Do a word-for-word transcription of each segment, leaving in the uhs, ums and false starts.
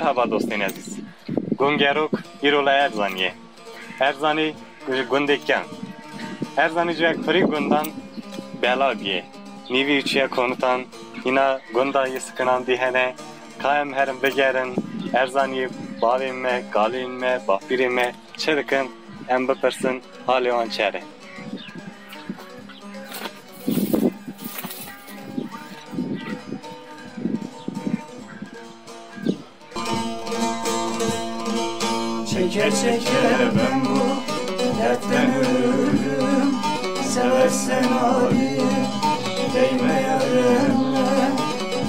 Merhaba dostên ezîz. Gungerok îro li Erzaniyê. Erzanî ji gundê kem. Erzanî ji yek pirî gundan bela biyê. Nîvî çiye konutan, hîna gunda yê sikinandî hene. Ka em herin bigerin Erzanî, bavên me, kalên me, bapîrê me çi dikin, em bipirsin, halê wan çere. Çeke çeke ben bu dertten ölürüm. Seversen Ali, değme yareme.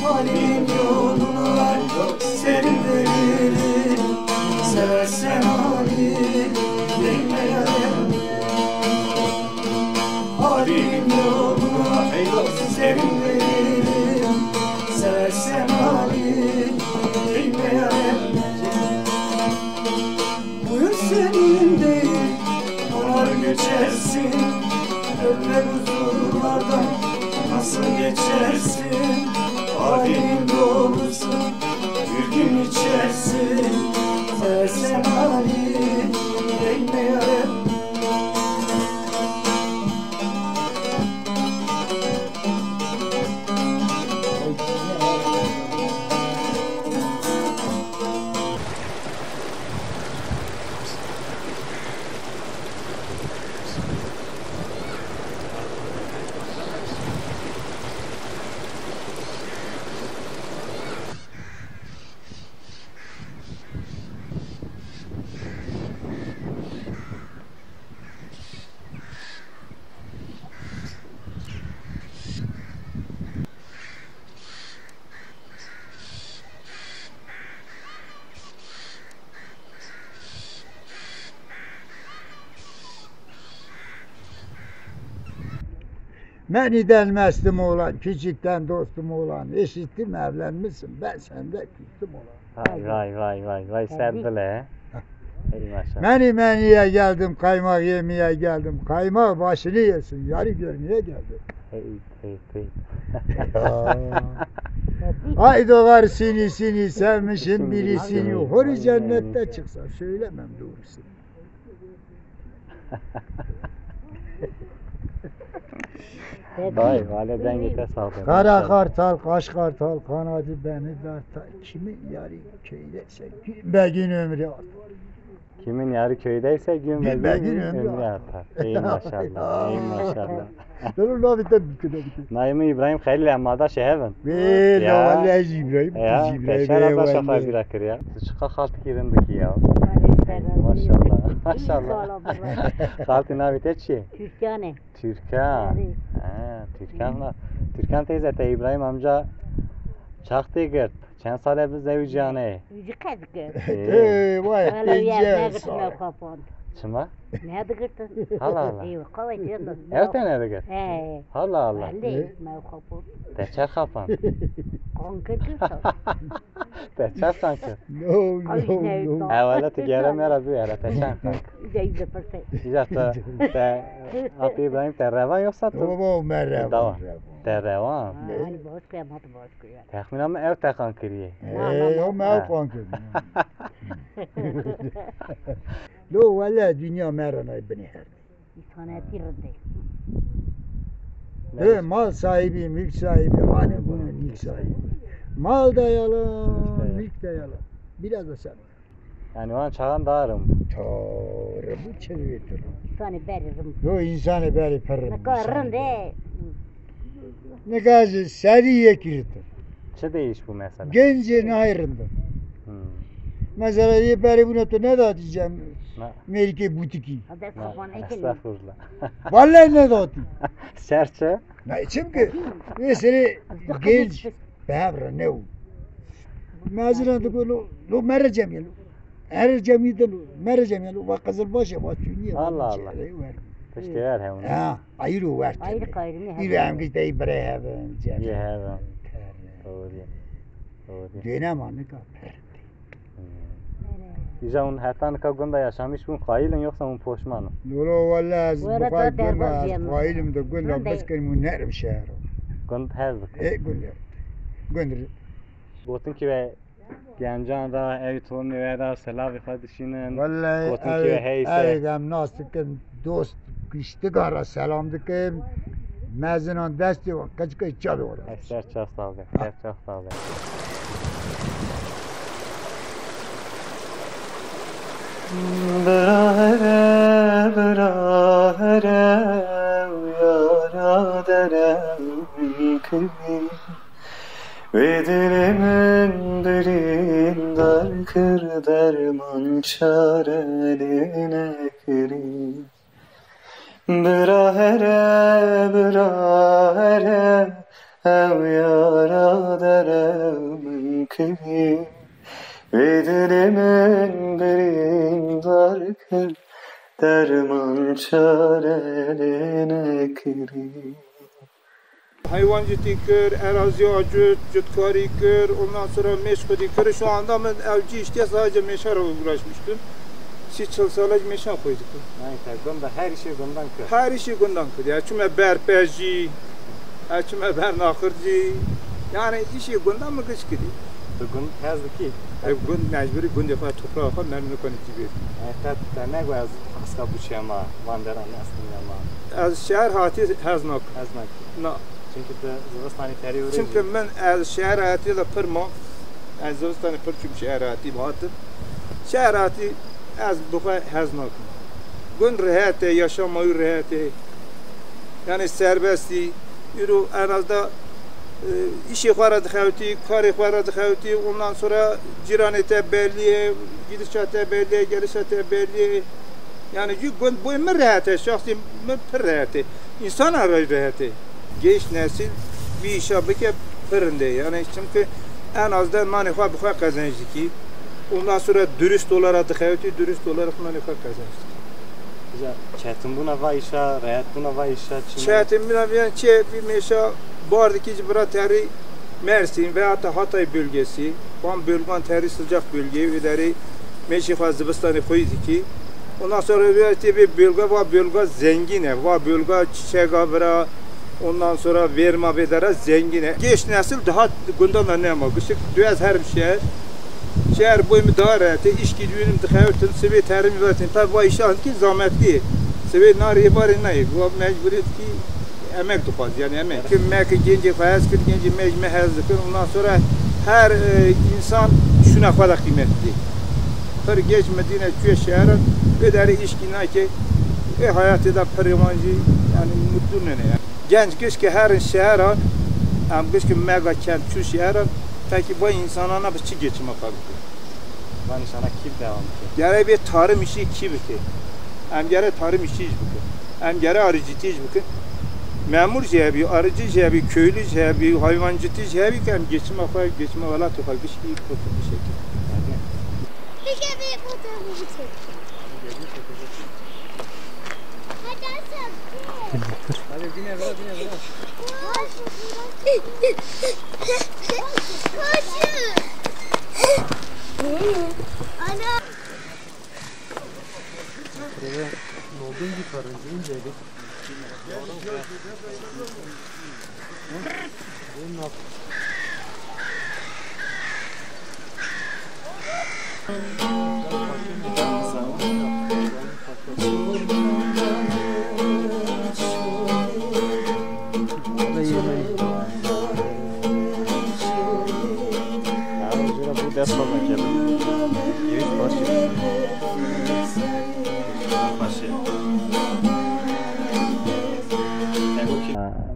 Halim yoluna serin veririm. Seversen Ali, değme yareme. Halim yoluna serin veririm. Seversen Ali, değme yareme. Bu yol senin değil, konar geçersin. Öyle huzurlardan nasıl geçersin? Halin dolusu bir gün içersin. Seversen Ali, değme yareme. Meniden mestim olan, küçükten dostum olan, eşittim evlenmişsin, ben sende küstüm olan. Vay vay vay vay vay, ser dile. Ey maşallah. Meni meniye geldim, kaymak yemeye geldim. Kaymak başını yesin, yarı görmeye geldim. Hey hey hey. Ay doğar seni seni sevmişim birisini. Hori cennette çıksa söylemem doğrusu. Vay, vale dengê te sağ be. Kara kartal, kaş kartal, kanadı beni dartar. Kimin yarı köydeyse gün be gün ömrü artar. Kimin yarı köydeyse gün be gün ömrü artar. Ey maşallah, ey maşallah. Dur, dur, bitti, bitti, bitti. Naimi İbrahim Xelil Emmada şehevin. Ve ya, la, la, İbrahim, ya, İbrahim, peşer ve abla şafa bira kir ya. Çıka haltı kirindeki ya. Maşallah, maşallah. Haltı navite çi? Türkane. Türkan. He, Türkan. Türkan teyze te İbrahim amca çaxtê girt. Çend sale bi zewiciyane? Ji qe dike. Ee, vay, Wala ya pêncî ne sal. Girtin ew xapand. Çima? Ne digirtin? Hala hala. Ey, qawet yandı. Ew te ne digir? He. Hala hala. Belê, me xapand. Te çer xapand? Kanker girtin. Te çer kanker? No, no, no. Ewele tu gere me ra bû, hele te çer kanker? Ücey de pirse. Îca te, te, Hatî İbrahim te revan yoksa tu? Baba, me revan, revan. Te revan. Hani boş koyam, hadi boş. Texmîna min ew te qan kiriye. Na, na, na. Ew me ew qan kiriye. Lo wele dinya me re nayê binê herdê. İnsaniyetî rindê. He, mal sahibi, mülk sahibi, hani bunu mülk sahibi. Mal da yalan, mülk de yalan. Biraz da sen. Yani wan çaxan daha rim. Tor, bu çevir. İnsanı beri rim. Yo, insanı beri pir rim. Nika rind e. Nika ji serî yek rind. Çi değiş bu mesela? Gencê nayê rind. Hmm. Mesela yê berê bûne tu nedatî cem mêrikê bûtikî. Estağfurullah. Vallahi nedatî. Serçe. Ne, çimkî vê serê genç bi hev re ne û. Mezina digo lo, lo mere cemî lo. Her cemî de lo, mere cemî lo. Va Qizilbaş e, va Çûnî ye, va Allah Allah. Piştê ver hewne. Ha, ayîr û wer. Ayîr kayrî ne. Îro em gişteyî birê hevin, cem. Yê hevin. Doğru. Doğru. Dêne ma nika per. Hmm. Îja hûn heta nika gunda yaşamîş bûn qayîl in yoksa hûn poşman in? Lolo wele ez bi xwe gunda ez qayîl im de gunda biskirim û nerim şehro. Gund hez dikim. E gund. Gund. Gotin ki ve Gencan ra, ew tornê we ra selavê xwe dişînin. Wellehî, gotin ew, kê heyse. Ew em nas dikim, dost, kiştikan ra selam dikim. Mezinan destê wan, keçikê çavê wan. Ser çav sax be, ser çav sax be. Bira here, bira here, yara dere min kirî. Wê dilê min birîndar kir, derman çare lê nekirî. Bira here, bira here, ew yara dere min kirî. Wê dilê min birîndar kir, derman çare lê nekirî. Heywancîtî kir, eraziya cût, cûtkarî kir, ondan sonra mêş xwedî kir. Şu anda min ew cî işte sadece mêşa re uğraşmıştım. Sî çil sale ji mêşa xwedî kir. Yani te gunda her işê gundan kir. Her işî gundan kir. Ya çûme berpejî, ya çûme bernaxircî. Yani işê gundan min giş kirî. Tu gund hez dikî? E, gund mecburî gundê xwe, toprağa xwe mermi nikanî cî bê. E, te, te nego ez eska bûçe ma, van deran ne eslî ma. Ez şehir hatî hez nakim. Hez nakî. Na. Çimkî tu zivistanê terî û rêjî. Çimkî min ez şehir hatî de pir ma. Ez zivistanê pir çûm şehir hatî hatim. Şehir hatî ez bi xwe hez nakim. Gund rehet e, yaşama wî rehet e. Yani serbestî. Îro en az da, e, îşê xwe re dixewtî, karê xwe re dixewtî, ondan sonra cîranê te bellî ye, gidişa te bellî ye, gelişa te bellî ye. Yani jî gund boyê min rehet e, şexsî min pir rehet e. Însana re rehet e. Geç nesil vî îşa bike pir rind e. Yani çimkî en az de nanê xwe bi xwe qezenc dikî. Ondan sonra dürüst olarak dixewtî, dürüst olarak nanê xwe qezenc dikî. Îja çetinbûna va îşa, rehetbûna va îşa çi ne? Çetinbûna vî yan çi, vî mêşa bar dikî ji bira terî Mersin veya da Hatay bölgesi, van bölgan terî sıcak bölge, wê derê mêşê xwe zivistanê xweyî dikî. Ondan sonra vê tê vê bölge, va bölge zengîn e, va bölge çiçega vira, ondan sonra verma vê dera zengîn e. Geç nesil daha gundan da nema. Giştik duyaz herim şehir. Şehir boy min daha rehet e. Îşkî dibînim, dixewitin, sibê terimî vetin. Tabi va îşan ki zametli. Sibê na rêbarê nayê. Va mecburiyet ki emek dixwaz. Yani emek. Kim me ki gencê xwe hez kir, gencê me ji me hez dikir. Ondan sonra her, e, insan şuna xwe de qîmetli. Pir geç Medîne çûye şehran, vê derê îşkî nake. Ê hayatê de pir wan jî yani mutlu nene yani. Genç giş ki herin şehran, em giş ki mega kent çû şehran, peki bu insanana bi çi geçime xwe bikin? Van îşana kî devam bikin? Gere bê tarım işi kî bikin? Em gere tarım işi iş bikin. Em gere arıcıtı iş bikin. Memur jî hebî, arıcı jî hebî, köylü jî hebî, hayvancıtı jî hebî ki em geçime xwe, geçime welatê xwe giş ki kurtulmuş ekin. Peki bir fotoğrafı çek.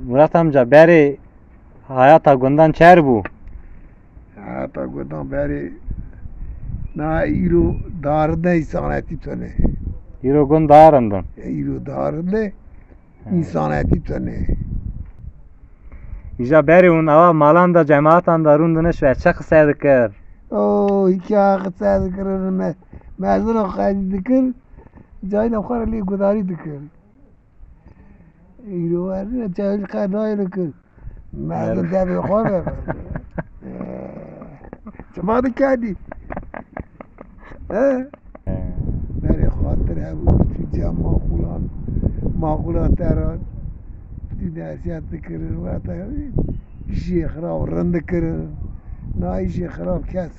Murat amca, berê hayata gundan çer bû? Hayata gundan berê, na îro darinde, însanetî tune. Îro gund darindin. Îro darinde, însanetî tune. Îja berê hûn awa malan da, cemaatan da rûndine şû, çi qise dikir? O, hîka qise dikirin, me-, mezina xwedî dikir, cayna xwe re lê gudarî dikir. Îro werine çewil qe nayê dikir. Mezin devê xwe ve. Çima dikedî? He? He. Berê xatir hebû, tu cem maxûlan, maxûlan te re tu nesiyat dikirin, weta jê xirab rind dikirin. Na jê xirab kes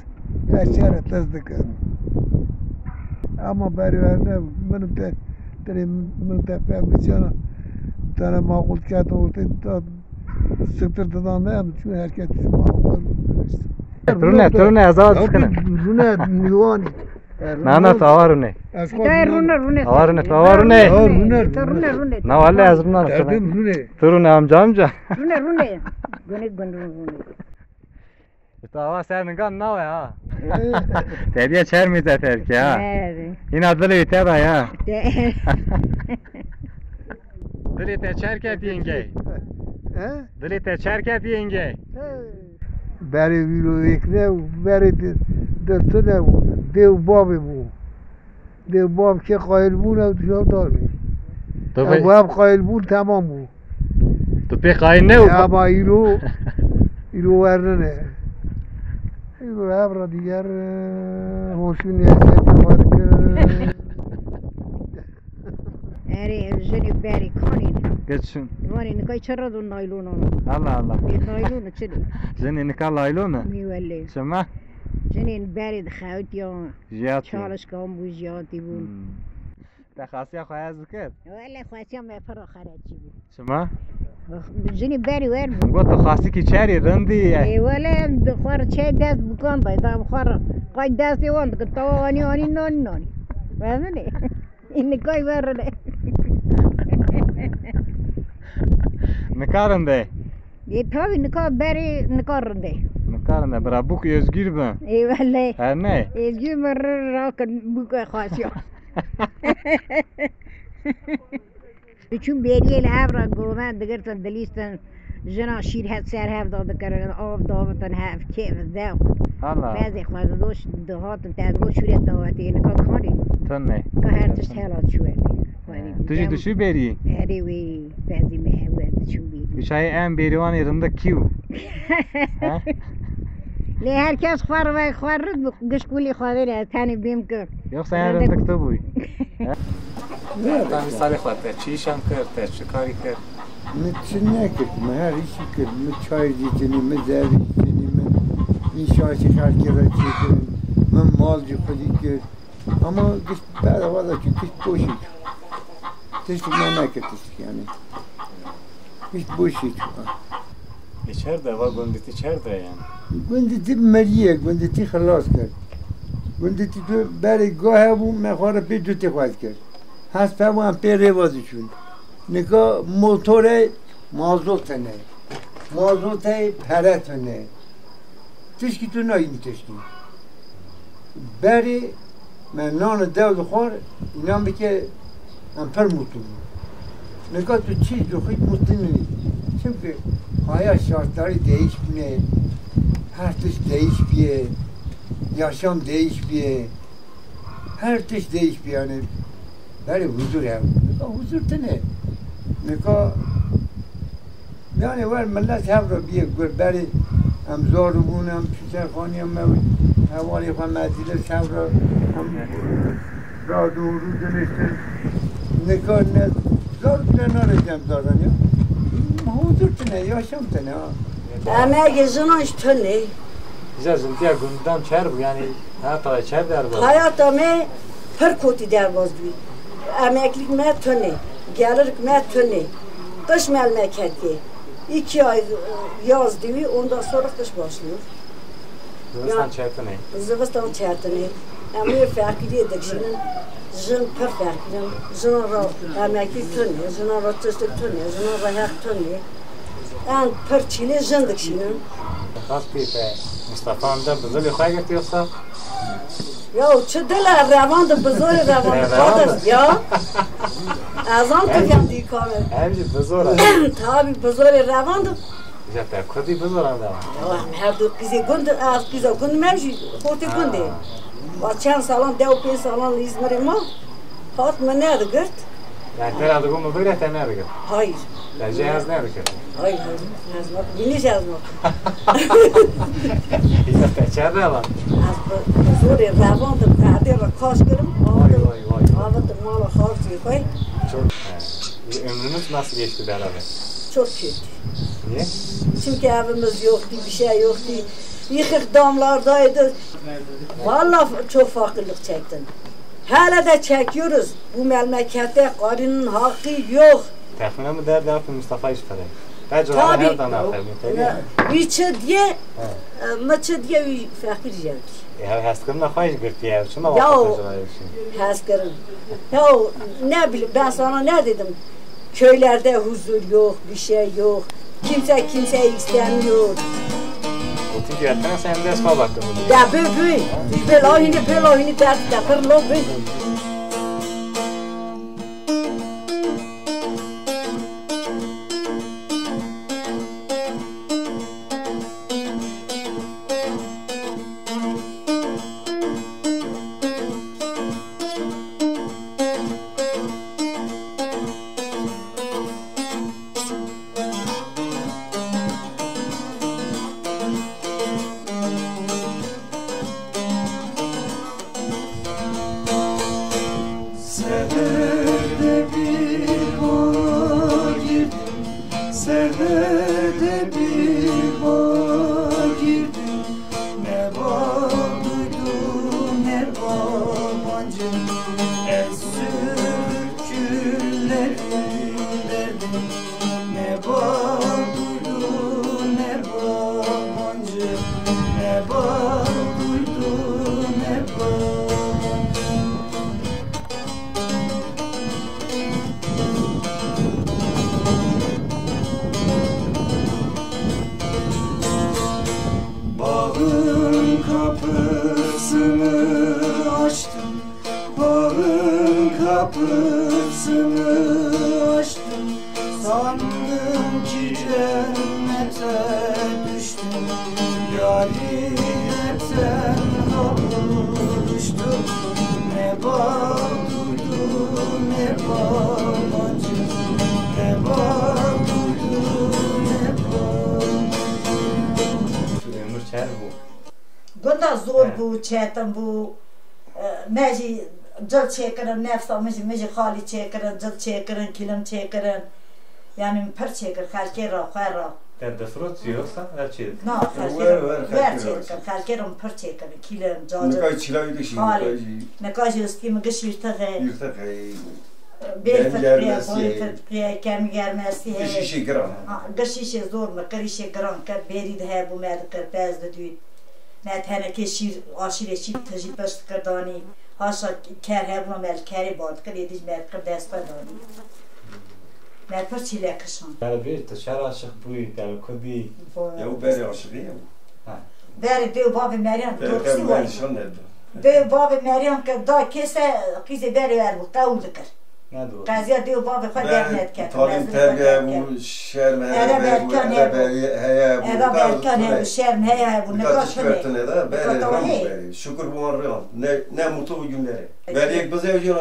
Te şer e, test dikin. Ama berî werne, min te, tenê min te pê biçana, tene maqul ket ortê, ta siktir didan me, em çûn her kes çû maqul işte. Rûne, tu rûne, ez awa dikine. Rûne, miwanî. Na, na, tu awa rûne. Dayê, rûne, rûne. Awa rûne, tu awa rûne. Rûne, rûne. Tu rûne, rûne. Na, wele ez rûne. Derdim rûne. Tu rûne, amca, amca. Rûne, rûne. Gune, gune, rûne. Tu awa ser ningan nawe ha. Te diye çer mi te terke ha. Evet. Yine dilê te da ya. De- Dilê te çer ket yenge. He? Dilê te çer ket yenge. Berê wîro yek ne, berê de, de tu ne, dê û babê bû. Dê û bab kê qayil bûn ew dişa darê. Tu Ew vê- bu hep qayil bûn, temam bû. Tu pê qayil ne û Ya ama îro, îro wernine. Îro hev re diger, e, hoşûn nêziyetê xwe dikin. Erê, ev jinê berê kanî ne. Geçin. Vanê nikay çi re do naylon ana. Allah Allah. Ê naylon çi ne? Jinê nika laylon e? Mî wele. Çima? Jinên berê dixewit ya. Jiyatî. Çalişkan bû, jiyatî bû. Hmm. Te xasiya xwe hez dikir? Wele xasiya me pir xereçî bû. Çima? Jinê berî wer bû. Got tu xasikî çerî rindî ye. Ê wele em di xwe re çey dest bûkan day, da bi xwe re qay destê wan dikin, tawa anî anî nanî nanî. Fehmînê? Ê nikay wer rine. Nika rinde. Ê tabii nika berê nika rinde. Nika rinde. Bira bûk êzgîr bin. Ê wele. Her ne? Êzgîr bin re rakin bûk xasiya. Diçûn bêriyê li hev re govend digirtin, dilîstin, jina şîr hev ser hev da dikirin, av davitin hev, kêf zewq. Hala. Bezê xwe didoş dihatin, te digot şûre dawetê, nika kanî. Tune. Ka her tişt hela çûye. Xwedî He. Tu jî dişû bêriyê? Erê wê, bezê me hew diçûn bêriyê. Û çayê em bêrîwanê rindik kî bû? He? Lê her kes xwe re xwe rid bi giş kulî xwe vêre, ez tenê bêm ki. Yoksa en rindik tu bûyî? Te misalê xwe te çi îşan kir, te çi karî kir? Min çi nekir, min her îşî kir. Min çayê jî çinî, min zevî jî çinî, min înşaatî xelkê re çêkirin, min mal jî xwedî kir. Ama giş bedava da çû, giş boşî çû. Tiştik me nekir tiştik yani. Giş boşî çû. Ê çer de, va gundî ti çer de yani? Gundî ti meriye, gundî ti xilas kir. Gundî ti tu berê gah hebû, me xwe re pê dutê xwe dikir. Hesp hebû em pê rêva diçûn. Nika motorê mazot tune. Mazotê pere tune. Tişkî tu nayînî tişkî. Berê me nan û dew dixwar, înan bike em pir mutlu bûn. Nika tu çi dixwî mutlu nînî. Çimkî haya şartlarî değişbûne, her tişt değişbiye, yaşam değişbiye, her tişt değişbiye yani. Berê huzur hev. Nika huzur tune. Nika Yani wer millet hev re biyê gur berê em zor bûn, em çû ser xaniya me, hevalê xwe me dîle hev re em ra dûrû diniştin. Nika ne zor bile nare cem zaten ya. Huzur tine, yaşam tine ha. Emegê jinan ji tune. Îja jintiya gundan çer bû, yani heta çer derbas. Hayata me pir kotî derbas bû. Emeklik me tune, gelirik me tune. Kış me li me ketiye. İki ay yaz dibi, ondan sonra kış başlıyor. Zivistan Ya, çetin e. Zivistan çetin e. Em wê feqîriyê dikişînin. Jin pir feqîr in. Jinan re emekî tune, jinan re tiştik tune, jinan re heq tune. Em pir çîlê jin dikişînin. Rastî te Mustafa amca bi zilê xwe girtî yoksa? Ya çi dil e, revan de bi zorê revan de. Revan de. Ya. Ez an tu Em jî, gendî kamil. Em jî bi zor e. Tabii bi zorê revan de. Ya te kurdî bi zor e revan. Ya em her du qîzê gund, ez qîza gund me jî xortê gundê. Ha. Va çend salan, deh û pênc salan li Îzmirê ma. Hat min nedigirt. Yani te re digot min bigre, te nedigirt? Hayır. Te jê hez nedigirt? Hayır, hayır. Hez nedigirt. Yine hez nedigirt. Ya te çer revan? Ez bi, bi zorê revan de perdê re kaş kirim. Vay, vay, vay, vay. Avitim mala xartê xwe. Çok, e, ömrünüz nasıl geçti beraber? Çok kötü. Niye? Çünkü evimiz yoktu, bir şey yoktu. Yıkık damlardaydı. Vallahi çok fakirlik çektim. Hele de çekiyoruz. Bu memlekette karının hakkı yok. Texmîna min der diyar Mustafa iş pere. Tabii. Her zaman her zaman. Wî çi diye, e, mi çi diye wî feqîr jî. Ya hestkirina xwe jî girtiye, çima Ya wexta o- tecrübe için? Hezkirin. Ya o ne bileyim, ben sana ne dedim? Köylerde huzur yok, bir şey yok. Kimse kimseyi istemiyor. Otur ki erken sen de esma baktım. Ya bö bö. Bö la hini, bö la hini, dert de kır lo bö. Seherde bir bağa girdim, seherde bir bağa girdim. Ne bal duydu ne bal bancı, el sürüp küllerin derdim. Ne bal duydu ne bal bancı, ne bal duydu ne bal bancı. Bağın kapısını açtım, bağın kapısını açtım. Sandım ki cennete düştüm, yâriyle tenha buluştum. Ne bal duydu, ne bal bancı, ne bal duydu, ne bal. Ömür çer bû. Gunda zor He. bû, çetin bû. E, me jî cil çêkirin, nefsa min jî, min jî xalî çêkirin, cil çêkirin, kilim çêkirin. Yani min pir çêkir, xelkê re, xwe re. Te difrot çi yoksa, her çi? Na, xelkê Wer, re, wer wer xelkê re çêkir, çêkir. Xelkê re min pir çêkirin, kilim, cacil, Nika çilayî dişî, xalî. Nika jî Nika jî ustî min giş yirtixê. Yirtixê. Bêl Dem fitqiye, germesî. Boy fitqiye, kemî germesî Giş heye. Îşê giran. Ha, giş îşê zor min kir, îşê giran kir, bêrî di hebû me dikir, pez didût. Me tenekê şîr, aşîrê şîr tijî pişt kir danî. Haşa ker hebûna me li kerê bar dikir, êdî jî me dikir dest xwe danî. Me pir çîlek kişand. Te li bîr, tu şer aşiq bûyî, te li ku dî? Bo- Ew berê aşiqî ye. Ha. Berê dê û bavê meriyan Te- doksî te wayî. Nîşan neda. Dê û bavê meriyan ke da kêse qîzê berê erbû qewûl dikir. Nedo. Qeziya dê û bavê xwe Be- dernedket. Talîm Mezin xwe terge dernedket. bû, şerm heye Eve bû, berkan eve hebû. berî heye bû. Eve Nika berkan tune. hebû, şerm heye hebû. Nika Nika çi tune. Şertine de Nika berê tawa ram heye. berê. Şukur bu an ram. Ne, ne mutlu bugünlere. Belê yek bizewcî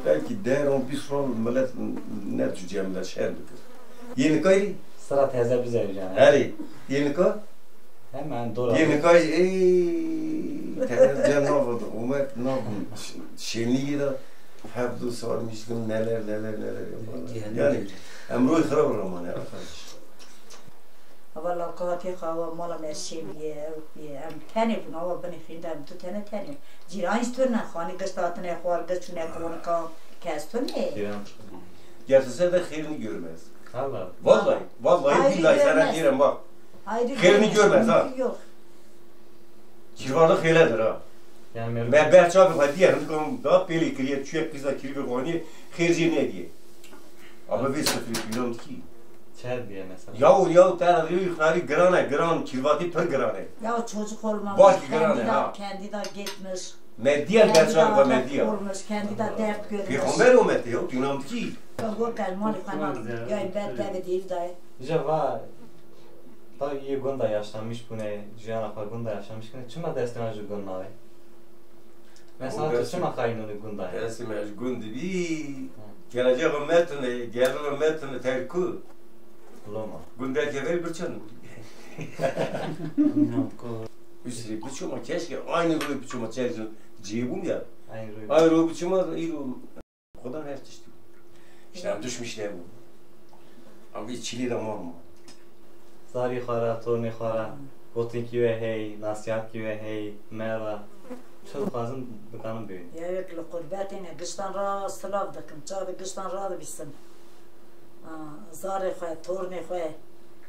belkî der on bîst ron millet ne tu cem de şer bikir. Yê nika yî? Sira teze bizewcan. Herê. Yê nika? Hemen dora. Yê nika yî, ey, teze cem nav, umet nav, şenliği de hep du sarmıştım, neler, neler, neler yaparlar. Yani, emroy xirab ramane, arkadaş. Ava lawka hatî xwe, ava mala me şêm bîye, ew bîye. Em tenê bûn, ava binê xînda em tu tene tenê. Cîran jî tune, xanî gişt hatine xwar, gişt çûne konika, kes tune. Cîran. Gerçi sen de xêrini görmez. Allah. Vallahi, vallahi Ayrı billahi sana görmez. derim bak. Ayrı Xêrini görmez. görmez ha. Yok. Kirvarda xêledir ha. Yani Me ber çavê xwe diye, hindikom da pêlê kiriye, çûye qîza kirî ve xwanî, xêr jê nediye. Ama vê sifrê pîlan dikî. Çer diye mesela. Yahu, yahu, te rêwî xarî giran e, giran, kirvatî pir giran e. Ya çocuk olmamış, Baş giran e, kendida, ha. kendida gitmiş. Me diye ber çavê xwe me diye. Olmuş, kendida dert görmüş. Pêxember omete ya, tu nam dikî. Go kelmalê xwe na, ya ber tevê dîv dayê. Îja va, ta yê gunda yaşlanmış bûne, jiyana xwe gunda yaşlanmış bûne, çima destê wan ji gund nayê? Mesela tu çima xayînûnî gunda ye? Destê me ji gund dibî, geleceğe me tune, gelira me tune, ter ku? Loma. Gundeke ver birçin. Üstüne biçoma, keşke aynı roy biçoma, çerçin cebum ya. Aynı roy. Aynı roy biçoma, iyi roy. Xwedan her tiştî. Îşte em düşmüşler bû. Em vî çilî de mal mal. Zarî xwe re, tornê xwe re. Gotinkî we hey, nasihatkî we hey, me re. Çi dixwazin dikanin bibînin. Ya wek li qurbetê ne, giştan re silav dikim, çavê giştan re dibîsim. Aa, zarê xwe, tornê xwe,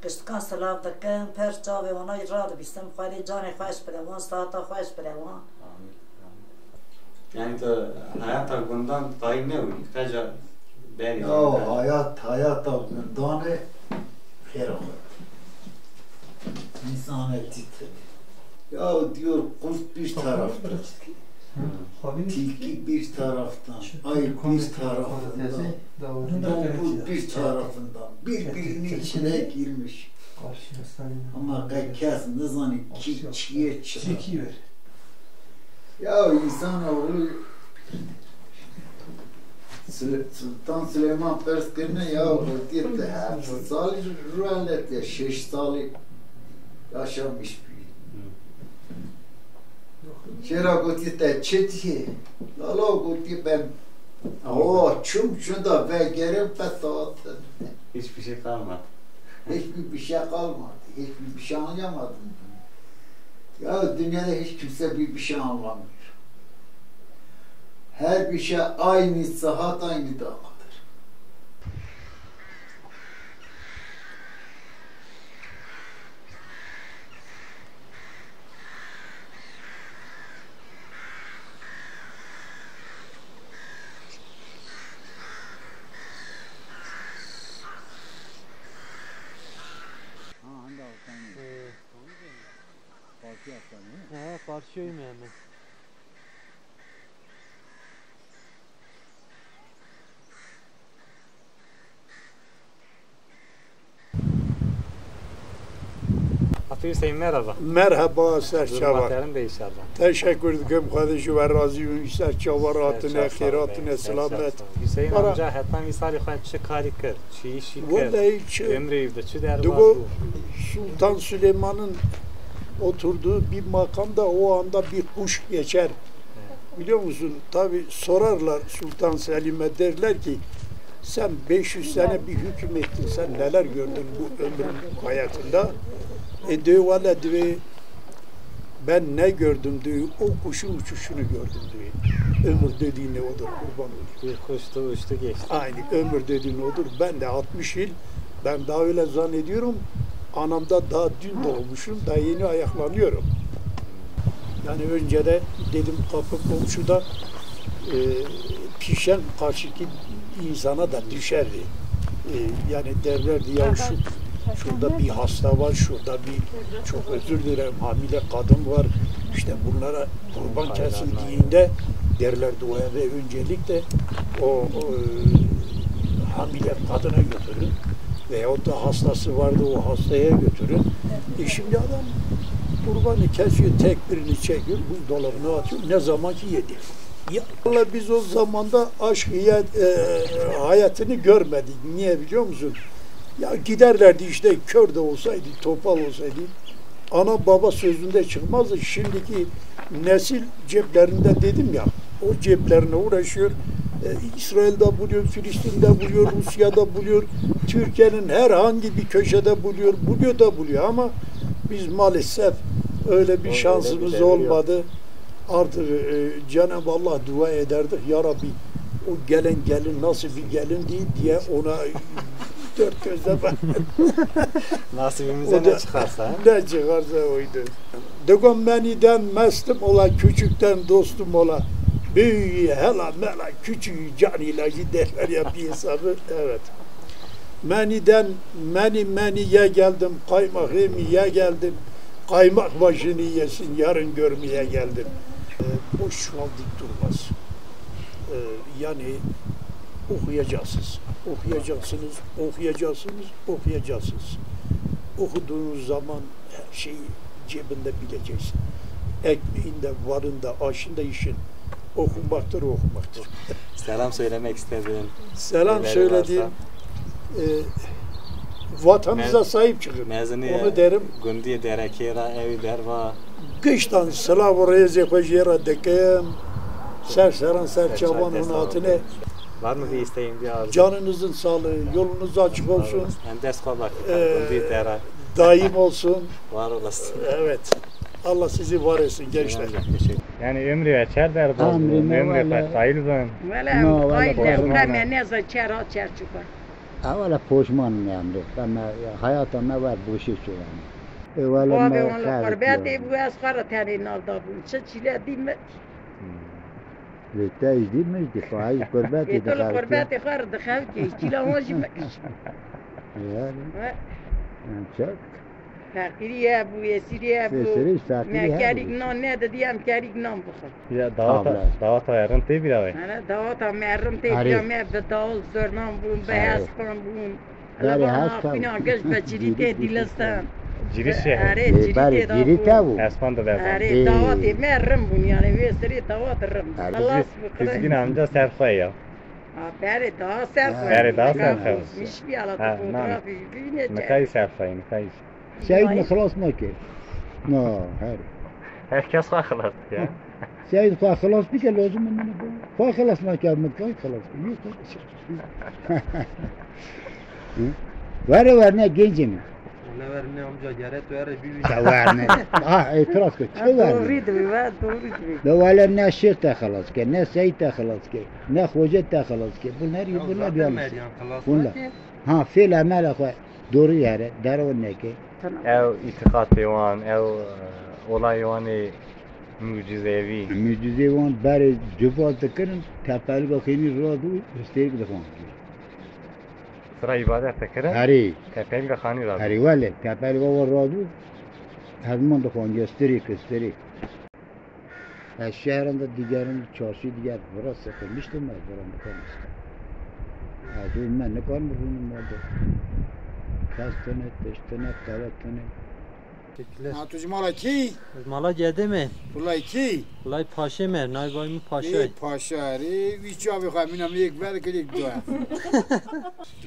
giştikan silav dikim, per çavê wana re dibîsim. Xwedê canê xweş bide wan, siheta xweş bide wan. Amîn, amîn. Yani tu hayata gundan tayî ne wî, qeca berî. Ya hayat, hayata gundan e, xêra xwe. İnsan ettidir. Ya diyor, kurt bir tarafta, tilki bir taraftan, ayı bir tarafından, domuz bir tarafından, birbirinin içine girmiş. Ama kes ne zanî kî çiye çiye. Ya insanoğlu Sule-, Sultan Süleyman pers kirine ya, gotiye te heft salî ruelet ya, şeş salî yaşamış bî. Şêra gotiye te çi diyê? Lala gotiye ben o çum şunda vegerim petatin. Hiçbir şey kalmadı. Hiçbir bir şey kalmadı. Hiçbir bir şey anlayamadım. Ya dünyada hiç kimse bir, bir şey anlamıyor. Her bir şey aynı saat, aynı dakikadır. Ha, handa He. He, qarşıya me hemen. Hatî Hüseyin, merhaba. Merhaba, ser çava. Durum haterin de inşallah. Teşekkür ederim, Xwedê ji we razî bin. Ser çava, rahatine, xêratine, selamet. Hüseyin amca, heta mîsalê xwe çi karî kir, çi işî kir? Vallahi çi, ömrü de çi derbas bû? Sultan Süleyman'ın oturduğu bir makamda o anda bir kuş geçer. Biliyor musun? Tabi sorarlar Sultan Selim'e, derler ki sen beş yüz sene bir hüküm ettin, sen neler gördün bu ömrün hayatında? E diyor, valla diyor, ben ne gördüm diyor, o kuşun uçuşunu gördüm diyor. Ömür dediğin ne odur, kurban olayım. Bir kuştu, uçtu geçti. Aynı, ömür dediğin odur. Ben de altmış yıl, ben daha öyle zannediyorum. Anamda daha dün doğmuşum, daha yeni ayaklanıyorum. Yani önce de dedim kapı komşuda, e, pişen karşıki insana da düşerdi. E, yani derlerdi ya şu, şurada bir hasta var, şurada bir, çok özür dilerim, hamile kadın var. İşte bunlara kurban kesildiğinde derlerdi o eve öncelikle o, o, e, hamile kadına götürün. Veyahut da hastası vardı, o hastaya götürün. E şimdi adam kurbanı kesiyor, tek birini çekiyor, buzdolabına atıyor. Ne zaman ki yedi. Ya, vallahi biz o zamanda aşk hayat, e, hayatını görmedik. Niye biliyor musun? Ya giderlerdi işte, kör de olsaydı, topal olsaydı. Ana baba sözünde çıkmazdı. Şimdiki nesil ceplerinde dedim ya, o ceplerine uğraşıyor. E, İsrail'de buluyor, Filistin'de buluyor, Rusya'da buluyor, Türkiye'nin herhangi bir köşede buluyor, buluyor da buluyor ama biz maalesef öyle bir şansımız olmadı. Artık, e, Cenab-ı Allah dua ederdik, ya Rabbi, o gelen gelin nasıl bir gelindi diye ona dört gözle bak. Nasibimize ne çıkarsa, he? Ne çıkarsa oydu. Digo menîden mestim ola, küçükten dostum ola. Büyüğü hela mela, küçüğü can ilacı derler ya bir hesabı. Evet. Meniden meni meniye geldim, kaymak yemeye geldim. Kaymak başını yesin, yarın görmeye geldim. E, boş çuval dik durmaz. E, yani okuyacaksınız, okuyacaksınız, okuyacaksınız, okuyacaksınız. Okuduğunuz zaman her şeyi cebinde bileceksin. Ekmeğin de, varın da, aşın da, işin. Okumaktır, okumaktır. Selam söylemek istediğin birileri varsa. Selam söylediğim, e, vatanınıza sahip çıkın. Onu derim. Gundiyê Derekê re, ewî derva. Giştan silav û rêzê xwe jê re dikim. Ser seran, ser çavan hûn hatine. Var mı bir isteğin, bir arzun? Canınızın sağlığı, yolunuz açık olsun. Hem dest kolak. Ee, daim olsun. Var olasın. Evet. Allah sizi var etsin gençler. Teşekkür. Yani ömrü açar der bazı. Ömrü me ömrü wele. Qayil bin. Wele, no, wele, qayil ne, ne, ne, ne, ne, çer, çer çıkar. Ewele poşman im emrê. Ben me, hayata me wer boşê çû yani. Ewele me wan li qurbetê bû, ez xwe re tenê nav dabûm. Çi çîle dî me. Lê te jî dî min jî dî xwe, ez qurbetê. Ê, tu li qurbetê xwe re dixevkê, çîla wan jî me kişî. Yani. He. Yani çok. Feqîrî hebû, êsîrî hebû. Êsîrî, feqîrî hebû. Me kerîk nan nedidî, em kerîk nan bixwin. Ya dawata, dawata we rind tê bîra we? Hele dawata me rind tê bîra, me bi dawul zurnan bûn, bi hespan bûn. Hele vana xwîna giş be cîrî tê dîlistan. Cîrî şe. Erê, cîrî tê da bû. Hespan dibezan. Erê, dawatê me rind bûn, yani vê serê dawat rind bûn. Xilas bû. Tizgîna amca ser xwe ya. Ha, berê daha ser xwe. Berê daha ser xwe. Mişkî ala tu fotoğrafî bîne. Nikayî ser xwe, nikayî. Seyîd me xilas nake. Na, her. Her kes xwe xilas dike. Seyîd xwe xilas bike, lazim min ne. Xwe xilas nake, min kay xilas bike. Yok, yok. Hı? Were werne gencê min. Wele werne amca, gere tu ere bî bî. Te werne. Ah, itiraz kir. Çi werne? Doğru diyor, ben doğru diyor. De wele ne şêx te xilas ke, ne Seyîd te xilas ke, ne Xoce te xilas ke. Bunlar, bunlar yanlış. Bunlar. Ha, fêl emela xwe. Dorî here, derew neke. Ew îtîqatê wan, ew, e, olayê wan ê mucizevî. Mucizê wan berê civaz dikirin, tepelika xênî radû, histêrik dixwandin. Sira îbadet dikirin? Herê. Tepelika xanî radû. Herê wele, tepelika wan radû, hezman dixwandin, stirêk, stirêk. Ez şehran de digerim, çarşî diger, vira sıkılmıştım, ez vira nikarim işte. Ez û me nikarim rûnim malde. Kes tune, tişt tune, teve tune. Teşekkürler. Ha, tu ji mala kî? Ez mala gedê me. Wulay kî? Wulay paşê me, navê bayê min Paşa ye. Ê, Paşa, erê, wî çavê xwe, mîna min yek ver kir, yek dua.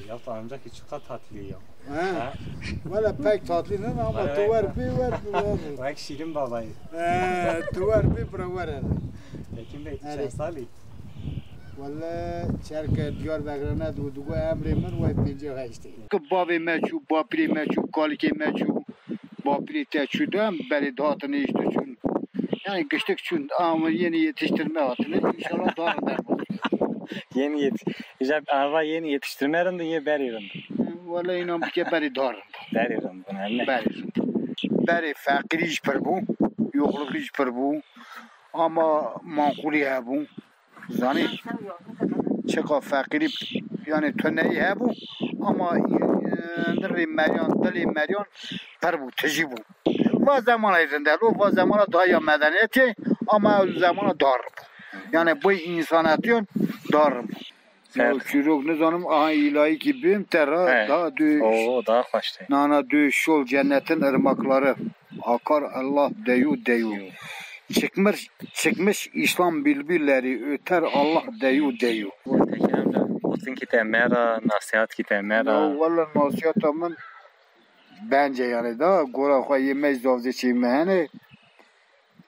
Ya, amca ki çiqa tatlı ya. Ha? Ha? Valla pek tatlı ne ama tu wer bi, wer bi, wer bi. Wek Şirin Baba ye. He, tu wer bi, bira wer hele. Tekin Bey, tu çend salî? Valla çerke Diyarbekir'e ne du, du emrê min vay pêncî heştê. Ki bavê me çû, bapirê me çû, kalikê me çû, bapirê te çû de berê dihatin, işte çûn. Yani giştik çûn, ama yeni yetiştirme hatine. İnşallah daha da. Yeni yet-, Îja ava yeni yetiştirme rind in, yê berê rind in? Wele înan bike berê daha rind. Berê rind bûn, hemî. Berê rind. Berê feqîrî jî pir bû, yoxlukî jî pir bû. Ama manqulî hebû. Zanî, çiqa feqîrî, yani tuneyî hebû, ama, e, nirê meriyan, dilê meriyan pir bû, tijî bû. Va zemana rind e, lo va zemana daha ya medeniyetê, ama ew zemana daha rind bû. Yani bu însanetiyan daha rind bû. Ya çîrok nizanim, aha îlayîkî bim te ra, daha dû. Oo, daha xweş tê. Nana dû şol cennetin ırmakları. Akar Allah deyu deyu. Çıkmış, çıkmış İslam bülbülleri öter Allah deyu deyu. Tekin amca, gotin ki te me ra, nasihat ki te me ra. Ya walla nasihata min bence yani da gora xwe yê me zavzê çê me hene.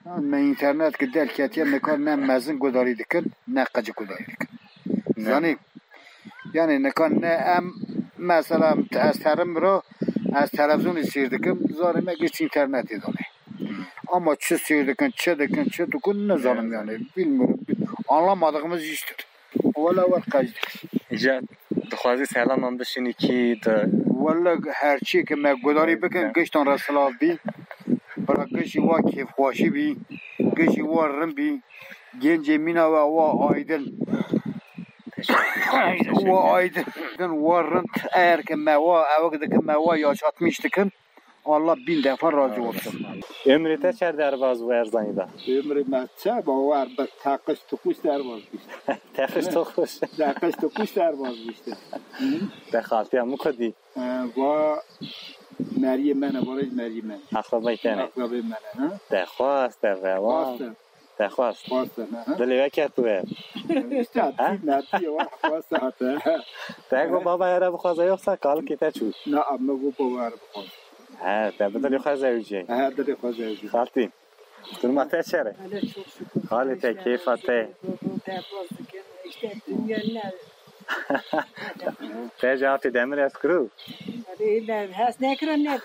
Me înternet ki derketiye, nika ne mezin gudarî dikin, ne qicik gudarî dikin. Ne. Zanî? Yani nika ne em, mesela ez terim ra, ez televizyonî seyr dikim, zanî me giş înternetê danê. Ama çi seyr dikin, çi dikin, çi dikin, nizanim yani, bilmiyorum. Anlamadığımız iştir. Wele wer qeyd dikir. Îca dixwazî selaman bişînî kî di. Wele her çî ke me gudarî bikin, giştan re silav bî. Bira gişî wa kêfxweşî bî, gişî wa rind bî. Gencê mîna we wa aydin. Teşekkür, teşekkür. Wa aydin, wa rind. Eğer ke me wa, ewek dikin me wa yaşatmış dikin. Allah bin defa razı olsun. Ömrü te çer derbaz bu Erzanî da? Ömrü me çer, bawer bi teqiş tukuş derbaz bî. Teqiş tukuş. Teqiş tukuş derbaz bî işte. Hı? Te xaltiya min ku dî? E, va meriyê me ne, va rêz meriyê me ne. Akrabay te ne? Akrabay me ne, ha? Te xwest, te rewan. Xwest e. Te xwest. Xwest e, ha? Dilê we ket we. İşte, ha? Tî me, tî ye, wa xwest hate. Te got baba here bixwaze yoksa kalikê te çû? Na, me got baba here bixwaze. He, te bi dilê xwe zewicî. He, dilê xwe zewicî. Xaltî, duruma te çer e? Hele çok şükür. Halê te, keyfa te? Derbaz dikin. İşte dünya ne? Te jî hatî demir hez kiro? Hadi illa hez ne kiro ne?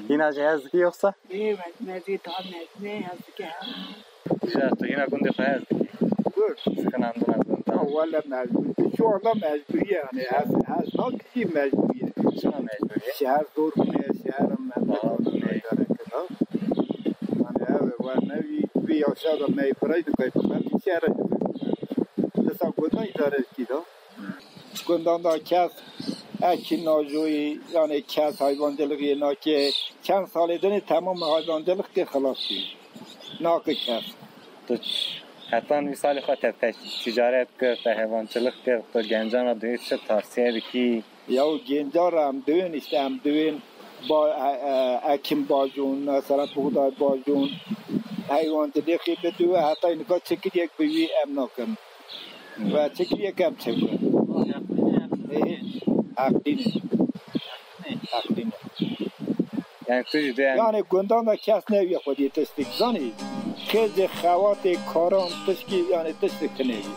Hîna jî hez dikî yoksa? Ne, mezî tam ne, ne hez ki ha. Îja tu hîna gundê xwe hez dikî? Dur. Sikinandina gundan. Wala mecbur. Şu anda mecbur yani. Hez, hez nakişî mecbur. Çima mecbur ye? Şehir zor bûne, şehir memleket Zor bûne. idare kir. Yani evet, var ne bir, bir yaşa da mecbur aydı kayıp. Ben bir şehre Mesela gundan idare etki da. Gundan da kes ekin najoyî, yani kes hayvancılığı nake. Çend salê dinê tamam hayvancılık ki xelas bû. Nake kes. Tu hetan wî salê xwe te, te ticaret kir, te heyvancılık kir, tu gencan re duyê çi tavsiye dikî? Ya genca re em duyên işte em duyên ba, e, e, ekim bajûn, mesela buğday bajûn, heywancılığı bidû, heta nika çekiriyek bi wî em nakin. Ve çekiriyek em çekin. Ê, Heqlî ne. Heqlî ne. Yani tu jî dê Yani gundan da kes neviye xwedî tiştik. Zanî, kêzê xewatê karan tişkî, yani tiştik tu nevî.